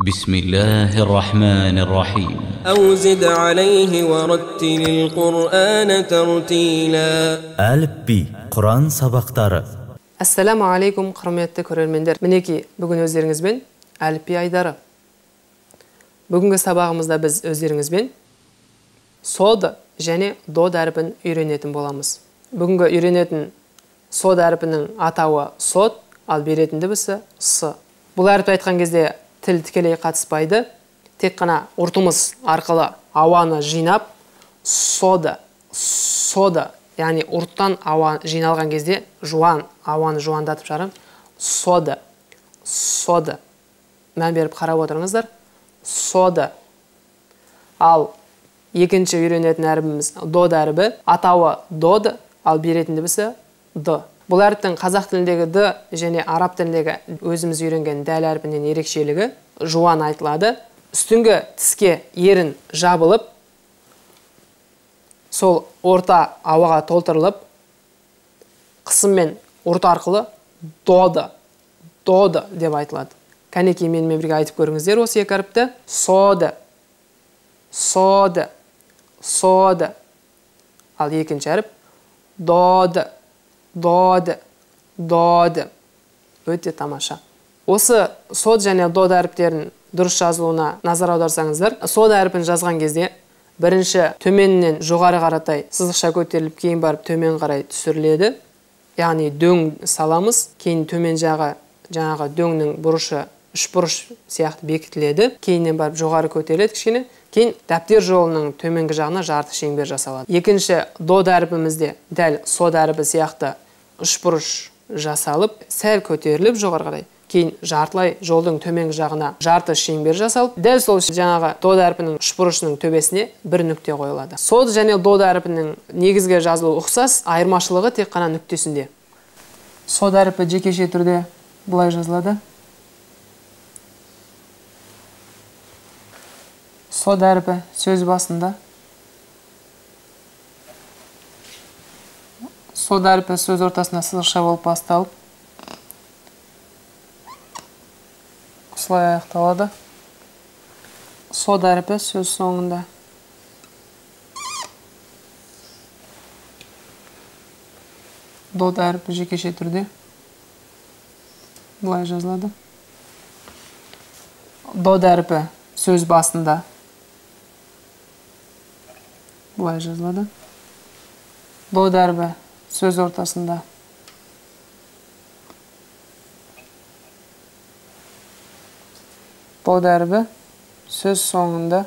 بسم الله الرحمن الرحيم. أو زد عليه ورتل القرآن ترتيلا. Әліпби Құран сабақтары. Ассаламу алейкум, құрметті көрермендер. Мінекей, бүгін өздеріңізбен әліпби айдары. Бүгінгі сабағымызда біз өздеріңізбен сод және дод әрпін үйренетін боламыз. Бүгінгі үйренетін сод әрпінің атауы сод, ал беретін дыбысы с. Бұл әріпті айтқан кезде тіл тікелей қатыспайды, тек қана ұртымыз арқылы ауаны жинап, сода, сода, яғни ұрттан ауа жиналған кезде жуан, ауаны жуандатып шығарып, сода, сода. Мән беріп қарап отырыңыздар, сода. Ал екінші үйренетін әрібіміз дод әрібі, атауы дод, ал беретін дыбысы д. Бұл әріптің қазақ тіліндегі д және араб тіліндегі өзіміз үйренген дәл әрпінен ерекшелігі жуан айтылады. Үстіңгі тіске ерін жабылып, сол орта ауаға толтырылып, қысыммен орта арқылы доды, доды деп айтылады. Кәнекей, менімен бірге айтып көріңіздер осы екі әріпті. Соды, соды, соды. Ал екінші әріп доды. Дод, дод. Өте тамаша. Осы сод және дод әріптерін дұрыс жазылуына назар аударсаңыздар, сод әрпін жазған кезде бірінші төменнен жоғары қаратай сызықша көтеріліп, кейін барып төмен қарай түсіріледі. Яғни дөң саламыз, кейін төмен жағы жаңағы дөңнің бұрышы үшбұрыш сияқты бекітіледі, кейіннен барып жоғары көтеріледі кішкене, кейін дәптер жолының төменгі жағына жарты шеңбер жасалады. Екінші дод әрпімізде дәл сод әрпі сияқты үшбұрыш жасалып, сәл көтеріліп жоғары қарай, кейін жартылай жолдың төменгі жағына жарты шеңбер жасалып, дәл сол жаңағы дод әрпінің үшбұрышының төбесіне бір нүкте қойылады. Сод және дод әрпінің негізгі жазылуы ұқсас, айырмашылығы тек қана нүктесінде. Сод әрпі жекеше түрде былай жазылады. Сод әрпі сөз басында. Сод әрпі сөз ортасында сызықша болып басталып, осылай аяқталады. Сод әрпі сөз соңында. Дод әрпі жекеше түрде былай жазылады. Дод әрпі сөз басында былай жазылады. Дод әрпі сөз ортасында. Дод әрпі сөз соңында.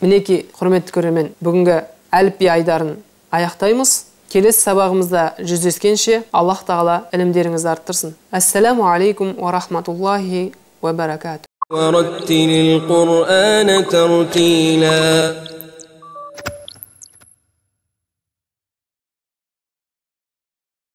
Мінекей, құрметті көрермен, бүгінгі әліпби айдарын аяқтаймыз. Келесі сабағымызда жүздескенше Аллах тағала ілімдеріңізді арттырсын. Ассаламу алейкум уа рахматуллахи уа баракатух. ورتل القرآن ترتيلا.